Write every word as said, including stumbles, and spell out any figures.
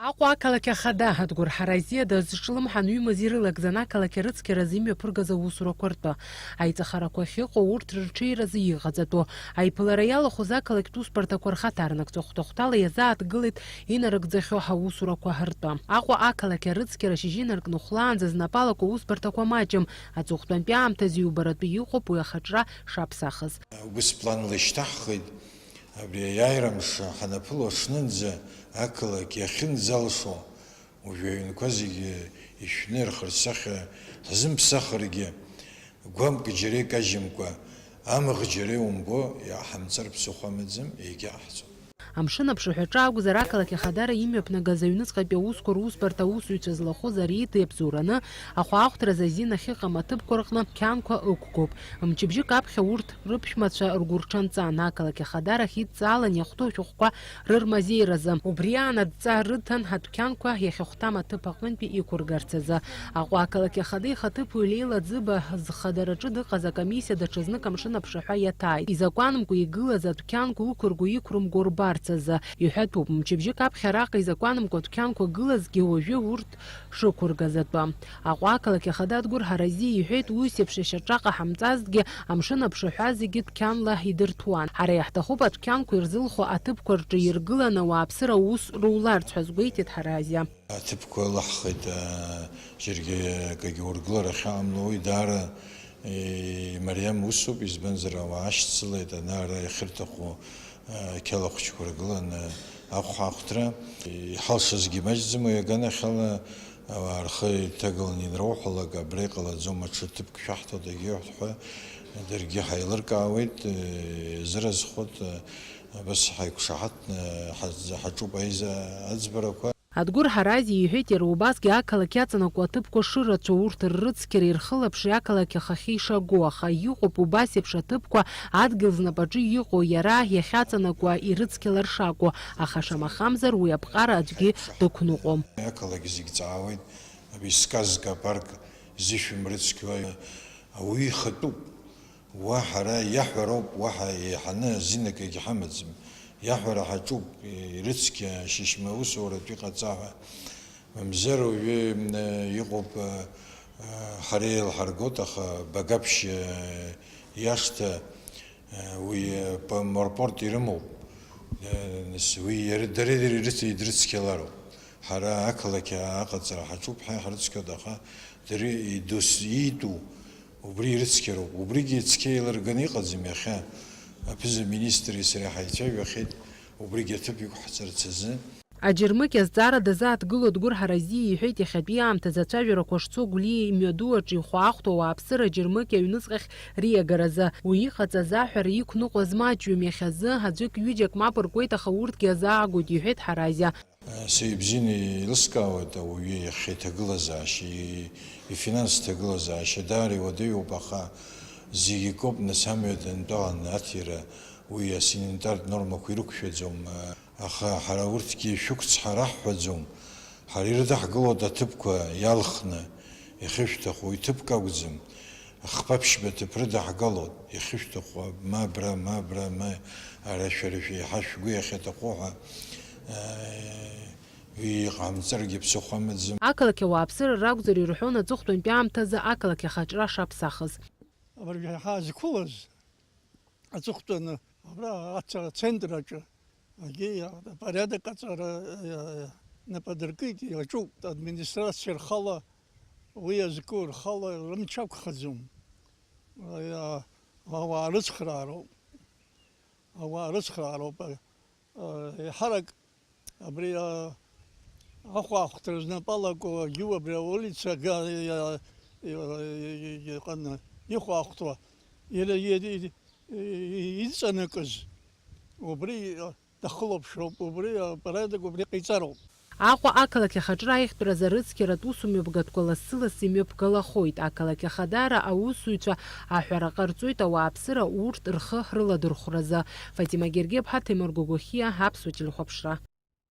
Аҟәа ақалақь ахада Адгәыр Ҳаразиа дазҿлымҳан ҩымыз ирылагӡан ақалақь арыцқьаразы имҩаԥыргаз аусурақәа ртәы. Аиҵахарақәа ахьыҟоу урҭ рырҽеиразы иҟаҵатәу аиԥылара иалахәыз ақалақьтә усбарҭақәа рхаҭарнакцәа хәҭа-хәҭала иазааҭгылеит инарыгӡахьоу ҳаусурақәа ртәы. Аҟәа ақалақь арыцқьара шьыжьы инаркны хәлаанӡа знапалақәа усбарҭақәа маҷым, аҵыхәтәантәи аамҭазы иубаратәы иҟоуп уи ахаҿра шаԥсахыз. Ус планла ишьҭаҳхит, абри аиааира мшы ҳанаԥыло аҽнынӡа ақалақь иахьынӡалшо, уажәы аҩнқәа зегьы ишәны ирхырсахьа ҳзымԥсахыргьы, гәамк џьара икажьымкәа, амаӷ џьара иумбо, иааҳамҵар ԥсыхәа амаӡам, егьаҟаҳҵом. Амшын аԥшаҳәаҿы акәзар, ақалақь ахадара имҩаԥнагаз аҩныҵҟатәи аусқәа русбарҭа аусзуҩцәа злахәыз ари иҭеибзураны, ахәаахәҭразы азин ахьыҟам аҭыԥқәа рҟны қьанқәа ықәгоуп. Мчыбжьык аԥхьа урҭ рыԥшәмацәа ргәы рҽанҵан, ақалақь ахадарахь идҵаалан иахәҭоу ашәҟәқәа рырмазеиразы. Убри аан адҵа рыҭан адәқьанқәа иахьахәҭам аҭыԥ аҟынтәи иқәыргарц азы. Аҟәа ақалақь ахада ихаҭыԥуаҩ Леила Ӡыба зхадараҿы дыҟаз акомиссиа даҽазнык амшын аԥшаҳәа иаҭааит. Изакәанымкәа игылаз адәқьанқәа ықәырго-иқәрымго рбарц азы. Иҳәатәуп, мчыбжьык аԥхьа араҟа изакәанымкәа адәқьанқәа гылазгьы уажәы урҭ шықәыргаз атәы. Аҟәа ақалақь ахада Адгәыр Ҳаразиа иҳәеит, ус еиԥш ашьаҿа ҟаҳамҵазҭгьы, амшын аԥшаҳәа зегьы дәқьанла идырҭәуан. Ҳара иаҳҭахуп адәқьанқәа ирзылхо аҭыԥқәа рҿы иргыланы ауааԥсыра аус руларц ҳәа азгәеиҭеит Ҳаразиа. Аҭыԥқәа лаҳхеит, аа, џьаргьы акагьы ургылара ахьаамло, уи даара, е, имариам усуп, избанзар, ауаа ашьцылеит, ана-ара иахьырҭаху, аа, ақьала хәыҷқәа ргыланы ахәаахәҭра. Иҳалшазгьы маҷӡам, уи аганахьала ауаа рхы иҭагаланы инроуҳәалак, абра иҟалаӡом, аҽы ҭыԥк шәаҳҭоит, егьиуҳәт ҳәа, даргьы ҳаилыркаауеит, е, зыразхәыҭ, е, абас ҳаиқәшаҳаҭны ҳаӡ-, ҳаҿуп аиза аӡбарақәа. Адгәыр Ҳаразиа иҳәеит, иара убасгьы ақалақь иаҵанакуа аҭыԥқәа шырацәоу, урҭ ррыцқьара ирхылаԥши ақалақь ахахьы ишаго, аха иҟоуп убас еиԥш аҭыԥқәа, адгьыл знапаҿы иҟоу иара иахьаҵанакуа ирыцқьалар шакәу, аха шамахамзар уи аԥҟара аӡәгьы дықәныҟәом. Ақалақь зегь ҵаауеит, абри сказка апарк зышәым рыцқьоу ауаҩы ихатәуп. Уа ҳара иаҳәароуп, уаҳа еиҳаны азин акгьы ҳамаӡам. Иаҳәара ҳаҿуп, ирыцқьа, шьышьма аусуратә иҟаҵа ҳәа. Мамзар уажәы, м, иҟоуп, а, а, ҳара еилҳаргоит, аха Багаԥшь, а, иашҭа, а, уи, а, п-, морпорт ирымоуп. А, нас уи иара, дара ирыц-, идрыцқьалароуп. Ҳара ақалақь аҟаҵара ҳаҿуп ҳәа иҳарыцқьоит, аха дара идос-, иитәу Убри ирыцқьароуп. Убригьы цқьа еилырганы иҟаӡам иахьа. Аԥыза-министри сареи ҳаицәажәахьеит убригьы аҭыԥ иқәҳҵарц азы. Аџьармыкьа азҵаара дазааҭгыло Адгәыр Ҳаразиа иҳәеит, иахьатәи аамҭазы ацәажәарақәа шцо Гәлиа имҩаду аҿы ихәаахәҭоу ауааԥсыра аџьармыкьа аҩныҵҟахь риагаразы. Уи иҟаҵаз аҳәара иқәныҟәаз маҷҩым, иахьазы аӡәык-ҩыџьак мап ркуеит, аха урҭгьы азаагоит, иҳәеит Ҳаразиа. Саибзианы еилыскаауеит ауаҩы иахьа иҭагылазаашьа, и-, ифинанс ҭагылазаашьа даара иуадаҩуп, аха зегь акоуп, нас, амҩа дантәалан аҭира, уи асанитартә нормақәа ирықәшәаӡом, аха ҳара урҭгьы шәықәцҳа раҳҳәаӡом, ҳара ирыдаҳгылоит аҭыԥқәа иалхны, иахьышәҭаху, уи ҭыԥк акәӡам. Хԥа-ԥшьба ҭыԥ рыдаҳгалоит, иахьышәҭаху, ма абра, ма абра, ма ара шәара шәеиҳа шәгәы иахьаҭаху ҳәа, э, иҟамҵаргьы ԥсыхәа амаӡам. Ақалақь ауааԥсыра ракәзар ирҳәон аҵыхәтәантәи аамҭазы ақалақь ахаҿра шаԥсахыз. Абыржәы ҳазқәылаз аҵыхәтәаны абра ацара центр аҿы Агьи апорядок аҵара, э, нап адыркит, иаҿуп, администрациа рхала, уи иазку рхала рымч ақәхаӡом. Э, ауаа рыцхраароуп. Ауаа рыцхраароуп. Э, еиҳарак абри, э, ахәаахәҭра знапы алаку агьу абри аулица га-, э, э, э, ыҟаны ихәаахәҭуа, иара, иара, иҵанакыз убри, э, дахылаԥшроуп, убри апорядок убри ҟаиҵароуп. Аҟәа ақалақь ахаҿра аихтәразы арыцқьаратә усмҩаԥгатәқәа лассы-лассы имҩаԥгалахоит. Ақалақь ахадара аусзуҩцәа аҳәара ҟарҵоит ауааԥсыра урҭ рхы рыладырхәразы. Фатима Гергеԥҳа, Ҭемыр Гогохиа, Аԥсуа телехәаԥшра.